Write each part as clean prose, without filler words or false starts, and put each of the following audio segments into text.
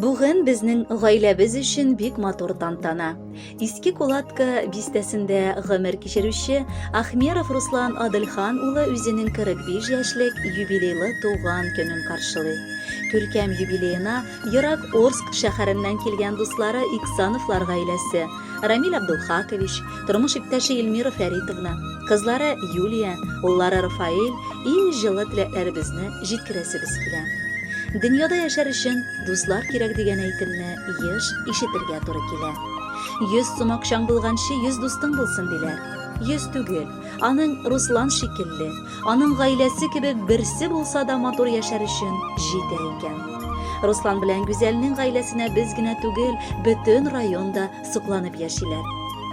Бүген безнең гаиләбез өчен бик матур тантана. Иске Кулатка бистәсендә гомер кичерүче Ахмеров Руслан Адылхан улы үзенең 45 яшьлек юбилейлы туган көнен каршылый. Күркәм юбилеена ерак Орск шәһәреннән килгән дуслары Иксановлар гаиләсе, Рамиль Абдулхакович, тормыш иптәше Эльмира Фәритовна, кызлары Юлия, уллары Рафаэль иң җылы теләкләребезне җиткерәсебез килә. Дөньяда яшәр өчен дуслар кирәк дигән әйтемне еш ишетергә туры килә. 100 сум акчаң булганчы 100 дустың булсын диләр. 100 түгел, аның Руслан шикелле, аның гаиләсе кебек берсе булса да матур яшәр өчен җитә икән. Руслан белән Гүзәлнең гаиләсенә без генә түгел, бөтен район да сокланып яшиләр.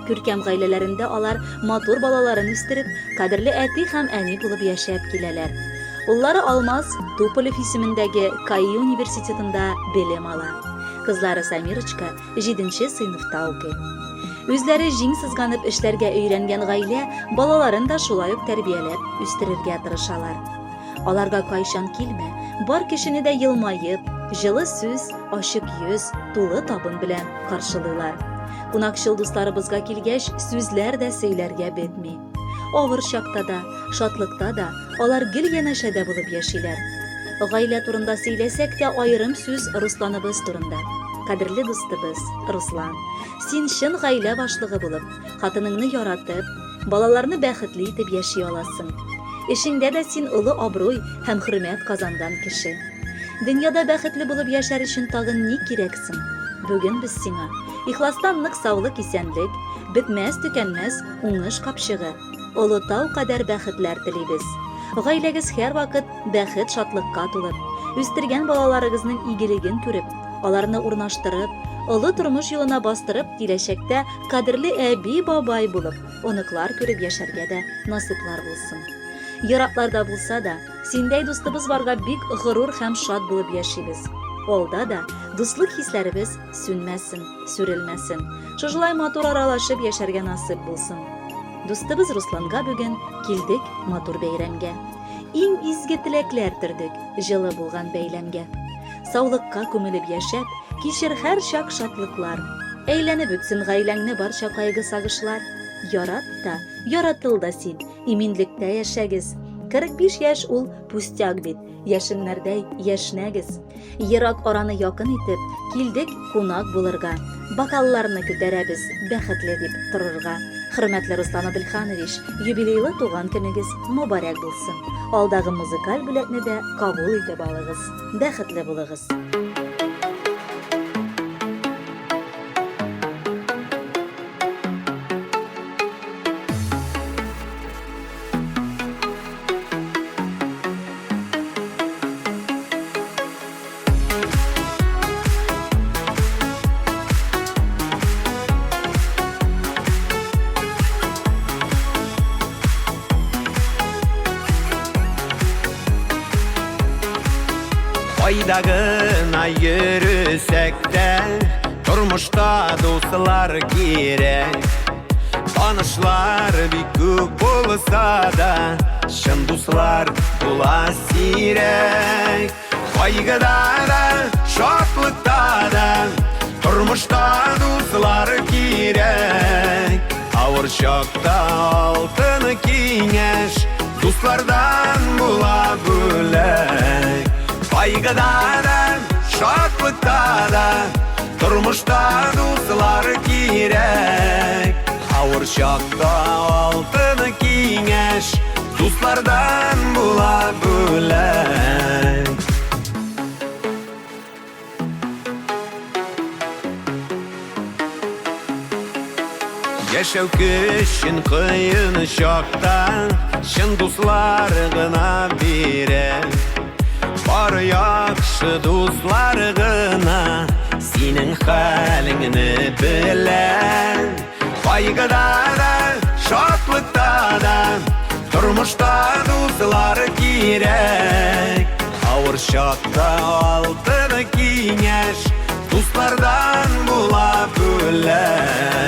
Күркәм гаиләләрендә алар матур балаларын үстереп, кадерле әти һәм әни булып яшәп киләләр. Уллары Алмаз Туполев исемендәге КАИ университетында белем ала. Кызлары Самирочка җиденче сыйныфта укый. Үзләре җиң сызганып эшләргә өйрәнгән гаилә балаларын да шулай ук тәрбияләп үстерергә тырышалар. Аларга кайчан килмә, бар кешене дә елмаеп, җылы сүз, ачык йөз, тулы табын белән каршылыйлар. Кунакчыл дусларыбызга килгәч, сүзләр дә сөйләргә бетми. Авыр чакта да, шатлыкта да алар гел янәшәдә булып яшиләр. Гаилә турында сөйләсәк тә, аерым сүз Русланыбыз турында. Кадерле дустыбыз, Руслан, син чын гаилә башлыгы булып, хатыныңны яратып, балаларны бәхетле итеп яши аласың. Эшеңдә дә син олы абруй һәм хөрмәт казанган кеше. Дөньяда бәхетле булып яшәр өчен тагын ни кирәк соң? Бүген без сиңа ихластан нык саулык-исәнлек, бетмәс-төкәнмәс уңыш капчыгы, олы тау кадәр бәхетләр телибез. Гаиләгез һәрвакыт бәхет-шатлыкка тулып, үстергән балаларыгызның игелеген күреп, аларны урнаштырып, олы тормыш юлына бастырып, киләчәктә кадерле әби-бабай булып, оныклар күреп яшәргә дә насыйплар булсын. Еракларда булса да, синдәй дустыбыз барга бик горур һәм шат булып яшибез. Алда да дуслык хисләребез сүнмәсен, сүрелмәсен. Шушылай матур аралашып яшәргә насыйп булсын. Дустыбыз Русланга бүген килдек матур бәйрәмгә. Иң изге теләкләр төрдек җылы булган бәйләмгә. Саулыкка күмелеп яшәп, кичер һәрчак шатлыклар. Әйләнеп үтсен гаиләңне барча кайгы-сагышлар. Ярат та, яратыл да син, иминлектә яшәгез. 45 яшь ул пустяк бит, яшеннәрдәй яшьнәгез. Ерак араны якын итеп, килдек кунак булырга. Бокалларны күтәрәбез, бәхетле дип торырга. Хөрмәтле Руслан Адельханович, юбилейлы туган көнегез мобарәк булсын. Алдагы музыкаль бүләкне дә кабул итеп алыгыз. Бәхетле булыгыз! Кайда гына йөресәк тә, тормышта дуслар кирәк. Танышлар бик күп булса да, чын дуслар була сирәк. Кайгыда да, шатлыкта да, тормышта дуслар кирәк. Авыр чакта алтын киңәш, дуслардан була бүләк. Кайгыда да, шатлыкта да, Тормышта дуслар кирәк. Авыр чакта алтын киңәш, дуслардан була бүләк. Яшәү көчен кыен чакта чын дуслар гына бирә. Бары яхшы дуслар гына синең хәлеңне белә. Кайгыда да, шатлыкта да, тормышта дуслар кирәк. Авыр чакта алтын киңәш, дуслардан була бүләк.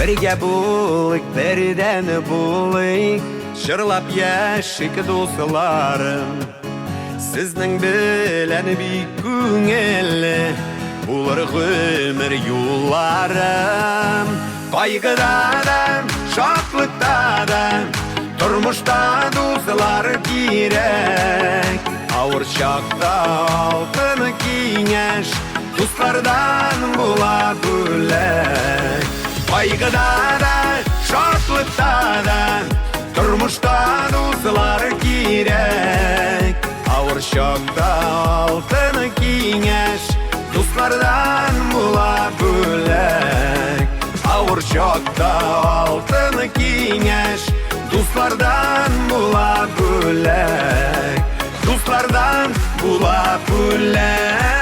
Бергә булыйк, бердән булыйк, җырлап яшик, дусларым. Сезнең белән бик күңелле булыр гомер юлларым. Кайгыда да, шатлыкта да, тормышта дуслар кирәк. Авыр чакта алтын киңәш, дуслардан була бүләк. Кайгыда да, шатлыкта да, тормышта дуслар кирәк. Авыр чакта алтын киңәш, дуслардан була бүләк. Авыр чакта алтын киңәш, дуслардан була бүләк. Дуслардан була бүләк.